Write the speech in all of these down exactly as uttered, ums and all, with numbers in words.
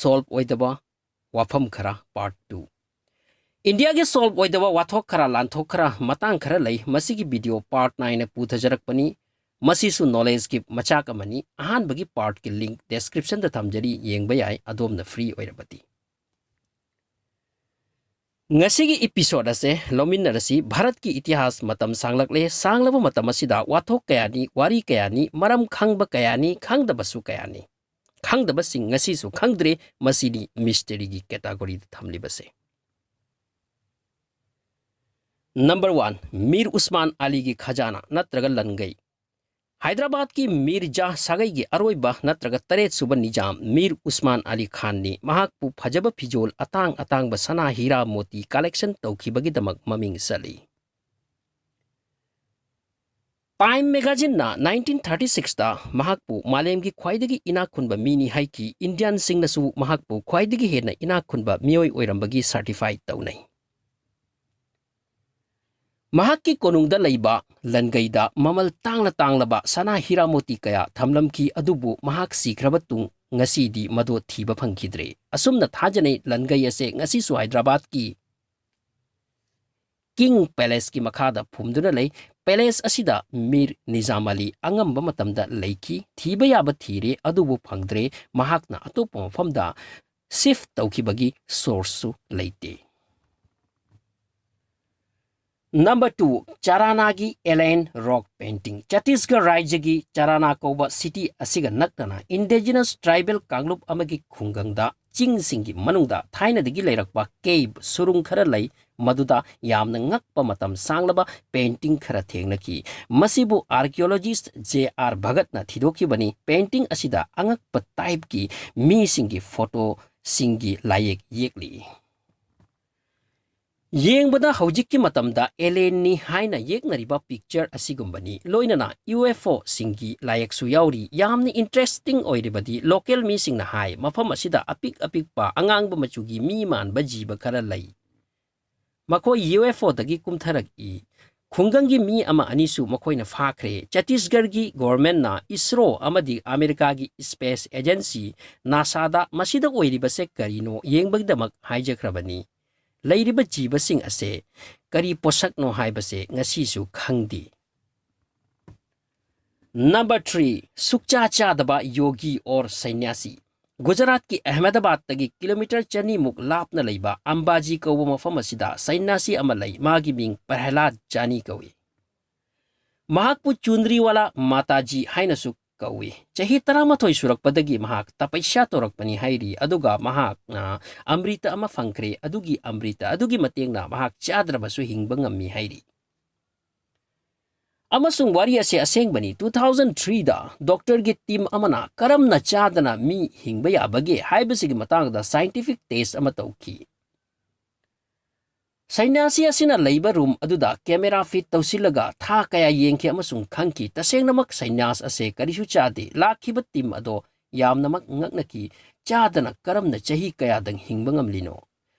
solve ꯑꯣꯏꯗꯕ ꯋꯥꯐꯝ ꯈꯔ, part two꯫ ꯏꯟꯗꯤꯌꯥꯒꯤ solve ꯑꯣꯏꯗꯕ ꯋꯥꯊꯣꯛ ꯈꯔ, ꯂꯥꯟꯊꯣꯛ ꯈꯔ, ꯃꯇꯥꯡ ꯈꯔ ꯂꯩ꯫ ꯃꯁꯤꯒꯤ video part nine ꯄꯨꯊꯖꯔꯛꯄꯅꯤ꯫ ꯃꯁꯤꯁꯨ knowledgeꯀꯤ ꯃꯆꯥꯛ ꯑꯃꯅꯤ꯫ ꯑꯍꯥꯟꯕꯒꯤ partꯀꯤ link descriptionꯗ ꯊꯝꯖꯔꯤ, ꯌꯦꯡꯕ ꯌꯥꯏ, ꯑꯗꯣꯝꯅ free ꯑꯣꯏꯔꯕꯗꯤ꯫ ꯉꯁꯤꯒꯤ episode ꯑꯁꯦ ꯂꯧꯃꯤꯟꯅꯔꯁꯤ꯫ ꯚꯥꯔꯠꯀꯤ ꯏꯇꯤꯍꯥꯁ ꯃꯇꯝ ꯁꯥꯡꯂꯛꯂꯦ꯫ ꯁꯥꯡꯂꯕ ꯃꯇꯝ ꯑꯁꯤꯗ ꯋꯥꯊꯣꯛ ꯀꯌꯥꯅꯤ, ꯋꯥꯔꯤ ꯀꯌꯥꯅꯤ, ꯃꯔꯝ ꯈꯪꯕ ꯀꯌꯥꯅꯤ, ꯈꯪꯗꯕꯁꯨ ꯀꯌꯥꯅꯤ꯫ ꯈꯪꯗꯕꯁꯤꯡ ꯉꯁꯤꯁꯨ ꯈꯪꯗ꯭ꯔꯦ꯫ ꯃꯁꯤꯅꯤ mysteryꯒꯤ categoryꯗ ꯊꯝꯂꯤꯕꯁꯦ꯫ Number one, ꯃꯤꯔ ꯎꯁꯃꯥꯟ ꯑꯂꯤꯒꯤ ꯈꯖꯥꯅꯥ ꯅꯠꯇ꯭ꯔꯒ ꯂꯟꯒꯩ꯫ ꯍꯥꯏꯗ꯭ꯔꯕꯥꯗꯀꯤ ꯃꯤꯔꯖꯥ ꯁꯥꯒꯩꯒꯤ ꯑꯔꯣꯏꯕ ꯅꯠꯇ꯭ꯔꯒ ꯇꯔꯦꯠꯁꯨꯕ ꯅꯤꯖꯥꯝ ꯃꯤꯔ ꯎꯁꯃꯥꯟ ꯑꯂꯤ ꯈꯥꯟꯅꯤ꯫ ꯃꯍꯥꯛꯄꯨ ꯐꯖꯕ ꯐꯤꯖꯣꯜ, ꯑꯇꯥꯡ ꯑꯇꯥꯡꯕ ꯁꯅꯥ ꯍꯤꯔꯥ ꯃꯣꯇꯤ collection ꯇꯧꯈꯤꯕꯒꯤꯗꯃꯛ ꯃꯃꯤꯡ ꯆꯠꯂꯤ꯫ Time magazineꯅ nineteen thirty sixꯇ ꯃꯍꯥꯛꯄꯨ ꯃꯥꯂꯦꯝꯒꯤ ꯈ꯭ꯋꯥꯏꯗꯒꯤ ꯏꯅꯥꯛ ꯈꯨꯟꯕ ꯃꯤꯅꯤ ꯍꯥꯏꯈꯤ꯫ Indianꯁꯤꯡꯅꯁꯨ ꯃꯍꯥꯛꯄꯨ ꯈ꯭ꯋꯥꯏꯗꯒꯤ ꯍꯦꯟꯅ ꯏꯅꯥꯛ ꯈꯨꯟꯕ ꯃꯤꯑꯣꯏ ꯑꯣꯏꯔꯝꯕꯒꯤ certify ꯇꯧꯅꯩ꯫ ꯃꯍꯥꯛꯀꯤ ꯀꯣꯅꯨꯡꯗ ꯂꯩꯕ ꯂꯟꯒꯩꯗ ꯃꯃꯜ ꯇꯥꯡꯅ ꯇꯥꯡꯂꯕ ꯁꯅꯥ ꯍꯤꯔꯥ ꯃꯣꯇꯤ ꯀꯌꯥ ꯊꯝꯂꯝꯈꯤ, ꯑꯗꯨꯕꯨ ꯃꯍꯥꯛ ꯁꯤꯈ꯭ꯔꯕ ꯇꯨꯡ ꯉꯁꯤꯗꯤ ꯃꯗꯨ ꯊꯤꯕ ꯐꯪꯈꯤꯗ꯭ꯔꯦ꯫ ꯑꯁꯨꯝꯅ ꯊꯥꯖꯅꯩ, ꯂꯟꯒꯩ ꯑꯁꯦ ꯉꯁꯤꯁꯨ ꯍꯥꯏꯗ꯭ꯔꯕꯥꯗꯀꯤ King Palaceꯀꯤ ꯃꯈꯥꯗ ꯐꯨꯝꯗꯨꯅ ꯂꯩ꯫ Palace ꯑꯁꯤꯗ ꯃꯤꯔ ꯅꯤꯖꯥꯝ ꯑꯂꯤ ꯑꯉꯝꯕ ꯃꯇꯝꯗ ꯂꯩꯈꯤ꯫ ꯊꯤꯕ ꯌꯥꯕ ꯊꯤꯔꯦ, ꯑꯗꯨꯕꯨ ꯐꯪꯗ꯭ꯔꯦ꯫ ꯃꯍꯥꯛꯅ ꯑꯇꯣꯞꯄ ꯃꯐꯝꯗ shift ꯇꯧꯈꯤꯕꯒꯤ sourceꯁꯨ ꯂꯩꯇꯦ꯫ Number two, ꯆꯔꯥꯅꯥꯒꯤ alien rock painting꯫ Chhattisgarh ꯔꯥꯖ꯭ꯌꯒꯤ ꯆꯔꯥꯅꯥ ꯀꯧꯕ city ꯑꯁꯤꯒ ꯅꯛꯅꯅ indigenous tribal ꯀꯥꯡꯂꯨꯞ ꯑꯃꯒꯤ ꯈꯨꯡꯒꯪꯗ ꯆꯤꯡꯁꯤꯡꯒꯤ ꯃꯅꯨꯡꯗ ꯊꯥꯏꯅꯗꯒꯤ ꯂꯩꯔꯛꯄ cave, ꯁꯨꯔꯨꯡ ꯈꯔ ꯂꯩ, ꯃꯗꯨꯗ ꯌꯥꯝꯅ ꯉꯛꯄ ꯃꯇꯝ ꯁꯥꯡꯂꯕ painting ꯈꯔ ꯊꯦꯡꯅꯈꯤ꯫ ꯃꯁꯤꯕꯨ archaeologist J R ꯚꯒꯠꯅ ꯊꯤꯗꯣꯛꯈꯤꯕꯅꯤ꯫ Painting ꯑꯁꯤꯗ ꯑꯉꯛꯄ typeꯀꯤ ꯃꯤꯁꯤꯡꯒꯤ photoꯁꯤꯡꯒꯤ ꯂꯥꯏꯌꯦꯛ ꯌꯦꯛꯂꯤ꯫ ꯌꯦꯡꯕꯗ ꯍꯧꯖꯤꯛꯀꯤ ꯃꯇꯝꯗ alienꯅꯤ ꯍꯥꯏꯅ ꯌꯦꯛꯅꯔꯤꯕ picture ꯑꯁꯤꯒꯨꯝꯕꯅꯤ꯫ ꯂꯣꯏꯅꯅ UFOꯁꯤꯡꯒꯤ ꯂꯥꯏꯌꯦꯛꯁꯨ ꯌꯥꯎꯔꯤ꯫ ꯌꯥꯝꯅ interesting ꯑꯣꯏꯔꯤꯕꯗꯤ local ꯃꯤꯁꯤꯡꯅ ꯍꯥꯏ, ꯃꯐꯝ ꯑꯁꯤꯗ ꯑꯄꯤꯛ ꯑꯄꯤꯛꯄ ꯑꯉꯥꯡꯕ ꯃꯆꯨꯒꯤ ꯃꯤ ꯃꯥꯟꯕ ꯖꯤꯕ ꯈꯔ ꯂꯩ꯫ ꯃꯈꯣꯏ UFOꯗꯒꯤ ꯀꯨꯝꯊꯔꯛꯏ꯫ ꯈꯨꯡꯒꯪꯒꯤ ꯃꯤ ꯑꯃ ꯑꯅꯤꯁꯨ ꯃꯈꯣꯏꯅ ꯐꯥꯈ꯭ꯔꯦ꯫ ꯆꯇꯤꯁꯒꯔꯒꯤ ꯒꯣꯔꯃꯦꯟꯅ ꯏꯁꯔꯣ ꯑꯃꯗꯤ ꯑꯃꯦꯔꯤꯀꯥꯒꯤ ꯁ꯭ꯄꯦꯁ ꯑꯦꯖꯦꯟꯁꯤ ꯅꯥꯁꯥꯗ ꯃꯁꯤꯗ ꯑꯣꯏꯔꯤꯕꯁꯦ ꯀꯔꯤꯅꯣ ꯌꯦꯡꯕꯒꯤꯗꯃꯛ ꯍꯥꯏꯖꯈ꯭ꯔꯕꯅꯤ꯫ ꯂꯩꯔꯤꯕ ꯖꯤꯕꯁꯤꯡ ꯑꯁꯦ ꯀꯔꯤ ꯄꯣꯠꯁꯛꯅꯣ ꯍꯥꯏꯕꯁꯦ ꯉꯁꯤꯁꯨ ꯈꯪꯗꯦ꯫ Number three, ꯁꯨꯛꯆꯥ ꯆꯥꯗꯕ ꯌꯣꯒꯤ ꯑꯣꯔ ꯁꯩꯅ꯭ꯌꯥꯁꯤ꯫ ꯒꯨꯖꯔꯥꯠꯀꯤ ꯑꯍꯃꯦꯗꯥꯕꯥꯗꯇꯒꯤ ꯀꯤꯂꯣꯃꯤꯇꯔ ꯆꯅꯤꯃꯨꯛ ꯂꯥꯞꯅ ꯂꯩꯕ ꯑꯝꯕꯥꯖꯤ ꯀꯧꯕ ꯃꯐꯝ ꯑꯁꯤꯗ ꯁꯩꯅ꯭ꯌꯥꯁꯤ ꯑꯃ ꯂꯩ꯫ ꯃꯥꯒꯤ ꯃꯤꯡ ꯄ꯭ꯔꯍꯂꯥꯗ ꯖꯥꯅꯤ ꯀꯧꯏ꯫ ꯃꯍꯥꯛꯄꯨ ꯆꯨꯟꯗ꯭ꯔꯤꯋꯥꯂꯥ ꯃꯥꯇꯥꯖꯤ ꯍꯥꯏꯅꯁꯨ ꯀꯧꯏ꯫ ꯆꯍꯤ ꯇꯔꯥꯃꯥꯊꯣꯏ ꯁꯨꯔꯛꯄꯗꯒꯤ ꯃꯍꯥꯛ ꯇꯄꯁ꯭ꯌꯥ ꯇꯧꯔꯛꯄꯅꯤ ꯍꯥꯏꯔꯤ, ꯑꯗꯨꯒ ꯃꯍꯥꯛꯅ ꯑꯃ꯭ꯔꯤꯇ ꯑꯃ ꯐꯪꯈ꯭ꯔꯦ꯫ ꯑꯗꯨꯒꯤ ꯑꯃ꯭ꯔꯤꯇ ꯑꯗꯨꯒꯤ ꯃꯇꯦꯡꯅ ꯃꯍꯥꯛ ꯆꯥꯗ꯭ꯔꯕꯁꯨ ꯍꯤꯡꯕ ꯉꯝꯃꯤ ꯍꯥꯏꯔꯤ꯫ ꯑꯃꯁꯨꯡ ꯋꯥꯔꯤ ꯑꯁꯦ ꯑꯁꯦꯡꯕꯅꯤ꯫ Two thousand three ꯗ ꯗꯣꯛꯇꯔꯒꯤ ꯇꯤꯝ ꯑꯃꯅ ꯀꯔꯝꯅ ꯆꯥꯗꯅ ꯃꯤ ꯍꯤꯡꯕ ꯌꯥꯕꯒꯦ ꯍꯥꯏꯕꯁꯤꯒꯤ ꯃꯇꯥꯡꯗ ꯁꯥꯏꯟꯇꯤꯐꯤꯛ ꯇꯦꯁ ꯑꯃ ꯇꯧꯈꯤ꯫ ꯁꯩꯅ꯭ꯌꯥꯁꯤ ꯑꯁꯤꯅ ꯂꯩꯕ ꯔꯨꯝ ꯑꯗꯨꯗ ꯀꯦꯃꯦꯔꯥ ꯐꯤꯠ ꯇꯧꯁꯤꯜꯂꯒ ꯊꯥ ꯀꯌꯥ ꯌꯦꯡꯈꯤ ꯑꯃꯁꯨꯡ ꯈꯪꯈꯤ, ꯇꯁꯦꯡꯅꯃꯛ ꯁꯩꯅ꯭ꯌꯥꯁ ꯑꯁꯦ ꯀꯔꯤꯁꯨ ꯆꯥꯗꯦ꯫ ꯂꯥꯛꯈꯤꯕ ꯇꯤꯝ ꯑꯗꯣ ꯌꯥꯝꯅꯃꯛ ꯉꯛꯅꯈꯤ꯫ ꯆꯥꯗꯅ ꯀꯔꯝꯅ ꯆꯍꯤ ꯀꯌꯥꯗꯪ ꯍꯤꯡꯕ ꯉꯝꯂꯤꯅꯣ?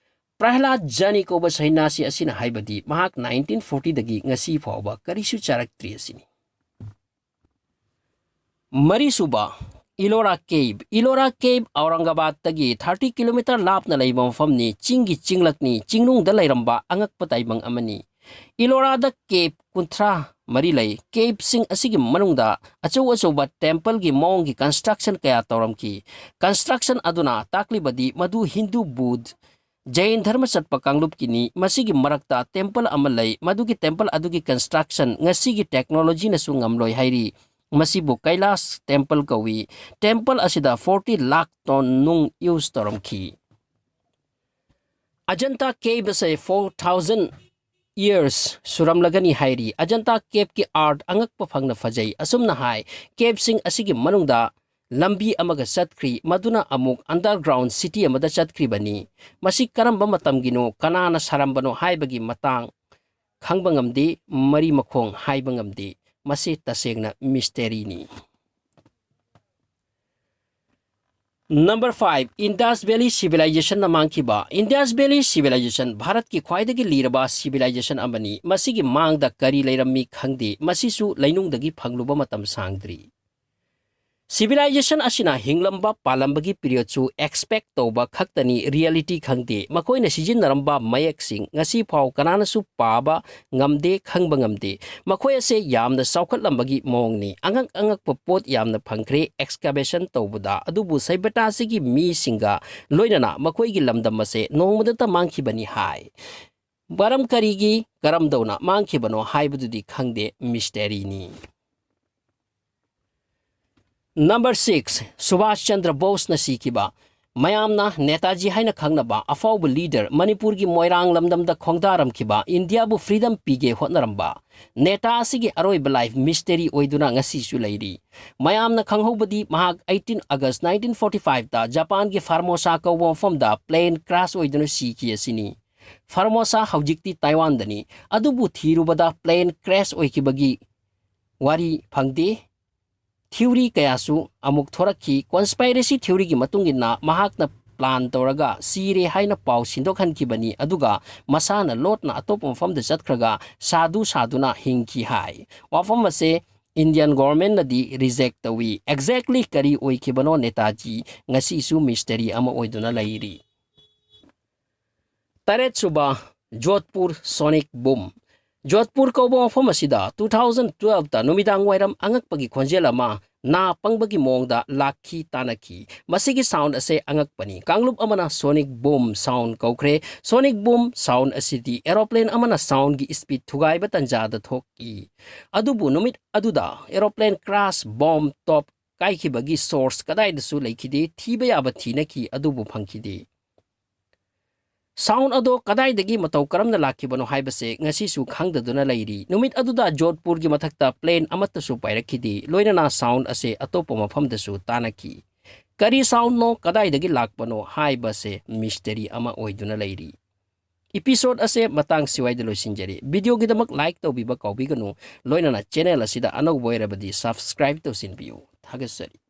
ꯄ꯭ꯔꯍꯂꯥꯗ ꯖꯥꯅꯤ ꯀꯧꯕ ꯁꯩꯅ꯭ꯌꯥꯁꯤ ꯑꯁꯤꯅ ꯍꯥꯏꯕꯗꯤ ꯃꯍꯥꯛ nineteen forty ꯗꯒꯤ ꯉꯁꯤ ꯐꯥꯎꯕ ꯀꯔꯤꯁꯨ ꯆꯥꯔꯛꯇ꯭ꯔꯤ ꯑꯁꯤꯅꯤ꯫ ꯃꯔꯤꯁꯨꯕ, ꯏꯂꯣꯔꯥ ꯀꯦꯕ꯫ ꯏꯂꯣꯔꯥ ꯀꯦꯕ ꯑꯧꯔꯪꯒꯥꯕꯥꯗꯇꯒꯤ thirty kilometre ꯂꯥꯞꯅ ꯂꯩꯕ ꯃꯐꯝꯅꯤ꯫ ꯆꯤꯡꯒꯤ ꯆꯤꯡꯂꯛꯅꯤ꯫ ꯆꯤꯡꯅꯨꯡꯗ ꯂꯩꯔꯝꯕ ꯑꯉꯛꯄ ꯇꯥꯏꯕꯪ ꯑꯃꯅꯤ꯫ ꯏꯂꯣꯔꯥꯗ ꯀꯦꯕ ꯀꯨꯟꯊ꯭ꯔꯥ ꯃꯔꯤ ꯂꯩ꯫ ꯀꯦꯕꯁꯤꯡ ꯑꯁꯤꯒꯤ ꯃꯅꯨꯡꯗ ꯑꯆꯧ ꯑꯆꯧꯕ ꯇꯦꯝꯄꯜꯒꯤ ꯃꯑꯣꯡꯒꯤ ꯀꯟꯁꯇ꯭ꯔꯛꯁꯟ ꯀꯌꯥ ꯇꯧꯔꯝꯈꯤ꯫ ꯀꯟꯁꯇ꯭ꯔꯛꯁꯟ ꯑꯗꯨꯅ ꯇꯥꯛꯂꯤꯕꯗꯤ ꯃꯗꯨ ꯍꯤꯟꯗꯨ, ꯕꯨꯙ, ꯖꯩꯟ ꯙꯔꯃ ꯆꯠꯄ ꯀꯥꯡꯂꯨꯞꯀꯤꯅꯤ꯫ ꯃꯁꯤꯒꯤ ꯃꯔꯛꯇ ꯇꯦꯝꯄꯜ ꯑꯃ ꯂꯩ, ꯃꯗꯨꯒꯤ ꯇꯦꯝꯄꯜ ꯑꯗꯨꯒꯤ ꯀꯟꯁꯇ꯭ꯔꯛꯁꯟ ꯉꯁꯤꯒꯤ ꯇꯦꯛꯅꯣꯂꯣꯖꯤꯅꯁꯨ ꯉꯝꯂꯣꯏ ꯍꯥꯏꯔꯤ꯫ ꯃꯁꯤꯕꯨ ꯀꯩꯂꯥꯁ ꯇꯦꯝꯄꯜ ꯀꯧꯏ꯫ ꯇꯦꯝꯄꯜ ꯑꯁꯤꯗ forty ꯂꯥꯈ ꯇꯣꯟ ꯅꯨꯡ ꯌꯨꯁ ꯇꯧꯔꯝꯈꯤ꯫ ꯑꯖꯟꯇꯥ ꯀꯦꯕ ꯑꯁꯦ four thousand years ꯁꯨꯔꯝꯂꯒꯅꯤ ꯍꯥꯏꯔꯤ꯫ ꯑꯖꯟꯇꯥ ꯀꯦꯕꯀꯤ ꯑꯥꯔꯠ ꯑꯉꯛꯄ ꯐꯪꯅ ꯐꯖꯩ꯫ ꯑꯁꯨꯝꯅ ꯍꯥꯏ, ꯀꯦꯕꯁꯤꯡ ꯑꯁꯤꯒꯤ ꯃꯅꯨꯡꯗ ꯂꯝꯕꯤ ꯑꯃꯒ ꯆꯠꯈ꯭ꯔꯤ, ꯃꯗꯨꯅ ꯑꯃꯨꯛ ꯑꯟꯗꯔꯒ꯭ꯔꯥꯎꯟ ꯁꯤꯇꯤ ꯑꯃꯗ ꯆꯠꯈ꯭ꯔꯤꯕꯅꯤ꯫ ꯃꯁꯤ ꯀꯔꯝꯕ ꯃꯇꯝꯒꯤꯅꯣ, ꯀꯅꯥꯅ ꯁꯥꯔꯝꯕꯅꯣ ꯍꯥꯏꯕꯒꯤ ꯃꯇꯥꯡ ꯈꯪꯕ ꯉꯝꯗꯦ, ꯃꯔꯤ ꯃꯈꯣꯡ ꯍꯥꯏꯕ ꯉꯝꯗꯦ꯫ ꯃꯁꯤ ꯇꯁꯦꯡꯅ ꯃꯤꯁꯇꯦꯔꯤꯅꯤ꯫ Number five, Indus Valley Civilizationꯅ ꯃꯥꯡꯈꯤꯕ꯫ Indus Valley Civilization ꯚꯥꯔꯠꯀꯤ ꯈ꯭ꯋꯥꯏꯗꯒꯤ ꯂꯤꯔꯕ civilization ꯑꯃꯅꯤ꯫ ꯃꯁꯤꯒꯤ ꯃꯥꯡꯗ ꯀꯔꯤ ꯂꯩꯔꯝꯃꯤ ꯈꯪꯗꯦ, ꯃꯁꯤꯁꯨ ꯂꯩꯅꯨꯡꯗꯒꯤ ꯐꯪꯂꯨꯕ ꯃꯇꯝ ꯁꯥꯡꯗ꯭ꯔꯤ꯫ Civilization ꯑꯁꯤꯅ ꯍꯤꯡꯂꯝꯕ ꯄꯥꯜꯂꯝꯕꯒꯤ periodꯁꯨ expect ꯇꯧꯕ ꯈꯛꯇꯅꯤ, reality ꯈꯪꯗꯦ꯫ ꯃꯈꯣꯏꯅ ꯁꯤꯖꯤꯟꯅꯔꯝꯕ ꯃꯌꯦꯛꯁꯤꯡ ꯉꯁꯤ ꯐꯥꯎ ꯀꯅꯥꯅꯁꯨ ꯄꯥꯕ ꯉꯝꯗꯦ, ꯈꯪꯕ ꯉꯝꯗꯦ꯫ ꯃꯈꯣꯏ ꯑꯁꯦ ꯌꯥꯝꯅ ꯆꯥꯎꯈꯠꯂꯝꯕꯒꯤ ꯃꯑꯣꯡꯅꯤ꯫ ꯑꯉꯛ ꯑꯉꯛꯄ ꯄꯣꯠ ꯌꯥꯝꯅ ꯐꯪꯈ꯭ꯔꯦ excavation ꯇꯧꯕꯗ, ꯑꯗꯨꯕꯨ ꯁꯩꯕꯇꯥꯁꯤꯒꯤ ꯃꯤꯁꯤꯡꯒ ꯂꯣꯏꯅꯅ ꯃꯈꯣꯏꯒꯤ ꯂꯝꯗꯝ ꯑꯁꯦ ꯅꯣꯡꯃꯗꯇ ꯃꯥꯡꯈꯤꯕꯅꯤ ꯍꯥꯏ꯫ ꯃꯔꯝ ꯀꯔꯤꯒꯤ, ꯀꯔꯝꯗꯧꯅ ꯃꯥꯡꯈꯤꯕꯅꯣ ꯍꯥꯏꯕꯗꯨꯗꯤ ꯈꯪꯗꯦ, mysteryꯅꯤ꯫ Number six, ꯁꯨꯚꯥꯁ ꯆꯟꯗ꯭ꯔ ꯕꯣꯁꯅ ꯁꯤꯈꯤꯕ꯫ ꯃꯌꯥꯝꯅ ꯅꯦꯇꯥꯖꯤ ꯍꯥꯏꯅ ꯈꯪꯅꯕ ꯑꯐꯥꯎꯕ leader, ꯃꯅꯤꯄꯨꯔꯒꯤ ꯃꯣꯏꯔꯥꯡ ꯂꯝꯗꯝꯗ ꯈꯣꯡꯗꯥꯔꯝꯈꯤꯕ, ꯏꯟꯗꯤꯌꯥꯕꯨ freedom ꯄꯤꯒꯦ ꯍꯣꯠꯅꯔꯝꯕ ꯅꯦꯇꯥ ꯑꯁꯤꯒꯤ ꯑꯔꯣꯏꯕ life mystery ꯑꯣꯏꯗꯨꯅ ꯉꯁꯤꯁꯨ ꯂꯩꯔꯤ꯫ ꯃꯌꯥꯝꯅ ꯈꯪꯍꯧꯕꯗꯤ ꯃꯍꯥꯛ eighteen August nineteen forty fiveꯇ ꯖꯄꯥꯟꯒꯤ ꯐꯥꯔꯃꯣꯁꯥ ꯀꯧꯕ ꯃꯐꯝꯗ plane crash ꯑꯣꯏꯗꯨꯅ ꯁꯤꯈꯤ ꯑꯁꯤꯅꯤ꯫ ꯐꯥꯔꯃꯣꯁꯥ ꯍꯧꯖꯤꯛꯇꯤ ꯇꯥꯏꯋꯥꯟꯗꯅꯤ, ꯑꯗꯨꯕꯨ ꯊꯤꯔꯨꯕꯗ plane crash ꯑꯣꯏꯈꯤꯕꯒꯤ ꯋꯥꯔꯤ ꯐꯪꯗꯦ꯫ Theory ꯀꯌꯥꯁꯨ ꯑꯃꯨꯛ ꯊꯣꯔꯛꯈꯤ꯫ Conspiracy theoryꯒꯤ ꯃꯇꯨꯡ ꯏꯟꯅ ꯃꯍꯥꯛꯅ plan ꯇꯧꯔꯒ ꯁꯤꯔꯦ ꯍꯥꯏꯅ ꯄꯥꯎ ꯁꯤꯟꯗꯣꯛꯍꯟꯈꯤꯕꯅꯤ, ꯑꯗꯨꯒ ꯃꯁꯥꯅ ꯂꯣꯠꯅ ꯑꯇꯣꯞꯄ ꯃꯐꯝꯗ ꯆꯠꯈ꯭ꯔꯒ ꯁꯥꯗꯨ ꯁꯥꯗꯨꯅ ꯍꯤꯡꯈꯤ ꯍꯥꯏ꯫ ꯋꯥꯐꯝ ꯑꯁꯦ Indian governmentꯅꯗꯤ reject ꯇꯧꯏ꯫ Exactly ꯀꯔꯤ ꯑꯣꯏꯈꯤꯕꯅꯣ ꯅꯦꯇꯥꯖꯤ ꯉꯁꯤꯁꯨ mystery ꯑꯃ ꯑꯣꯏꯗꯨꯅ ꯂꯩꯔꯤ꯫ ꯇꯔꯦꯠꯁꯨꯕ, ꯖꯣꯙꯄꯨꯔ sonic boom꯫ ꯖꯣꯙꯄꯨꯔ ꯀꯧꯕ ꯃꯐꯝ ꯑꯁꯤꯗ two thousand twelveꯇ ꯅꯨꯃꯤꯗꯥꯡ ꯋꯥꯏꯔꯝ ꯑꯉꯛꯄꯒꯤ ꯈꯣꯟꯖꯦꯜ ꯑꯃ ꯅꯥ ꯄꯪꯕꯒꯤ ꯃꯑꯣꯡꯗ ꯂꯥꯛꯈꯤ, ꯇꯥꯅꯈꯤ꯫ ꯃꯁꯤꯒꯤ sound ꯑꯁꯦ ꯑꯉꯛꯄꯅꯤ꯫ ꯀꯥꯡꯂꯨꯞ ꯑꯃꯅ sonic boom sound ꯀꯧꯈ꯭ꯔꯦ꯫ Sonic boom sound ꯑꯁꯤꯗꯤ aeroplane ꯑꯃꯅ soundꯒꯤ speed ꯊꯨꯒꯥꯏꯕ ꯇꯟꯖꯥꯗ ꯊꯣꯛꯏ꯫ ꯑꯗꯨꯕꯨ ꯅꯨꯃꯤꯠ ꯑꯗꯨꯗ aeroplane crash, bomb top ꯀꯥꯏꯈꯤꯕꯒꯤ source ꯀꯗꯥꯏꯗꯁꯨ ꯂꯩꯈꯤꯗꯦ꯫ ꯊꯤꯕ ꯌꯥꯕ ꯊꯤꯅꯈꯤ, ꯑꯗꯨꯕꯨ ꯐꯪꯈꯤꯗꯦ꯫ Sound ꯑꯗꯣ ꯀꯗꯥꯏꯗꯒꯤ ꯃꯇꯧ ꯀꯔꯝꯅ ꯂꯥꯛꯈꯤꯕꯅꯣ ꯍꯥꯏꯕꯁꯦ ꯉꯁꯤꯁꯨ ꯈꯪꯗꯗꯨꯅ ꯂꯩꯔꯤ꯫ ꯅꯨꯃꯤꯠ ꯑꯗꯨꯗ ꯖꯣꯙꯄꯨꯔꯒꯤ ꯃꯊꯛꯇ plane ꯑꯃꯠꯇꯁꯨ ꯄꯥꯏꯔꯛꯈꯤꯗꯦ, ꯂꯣꯏꯅꯅ sound ꯑꯁꯦ ꯑꯇꯣꯞꯄ ꯃꯐꯝꯗꯁꯨ ꯇꯥꯅꯈꯤ꯫ ꯀꯔꯤ soundꯅꯣ, ꯀꯗꯥꯏꯗꯒꯤ ꯂꯥꯛꯄꯅꯣ ꯍꯥꯏꯕꯁꯦ mystery ꯑꯃ ꯑꯣꯏꯗꯨꯅ ꯂꯩꯔꯤ꯫ Episode ꯑꯁꯦ ꯃꯇꯥꯡ ꯁꯤꯋꯥꯏꯗ ꯂꯣꯏꯁꯤꯟꯖꯔꯤ꯫ Videoꯒꯤꯗꯃꯛ like ꯇꯧꯕꯤꯕ ꯀꯥꯎꯕꯤꯒꯅꯨ, ꯂꯣꯏꯅꯅ channel ꯑꯁꯤꯗ ꯑꯅꯧꯕ ꯑꯣꯏꯔꯕꯗꯤ subscribe ꯇꯧꯁꯤꯟꯕꯤꯌꯨ꯫ ꯊꯥꯒꯠꯆꯔꯤ꯫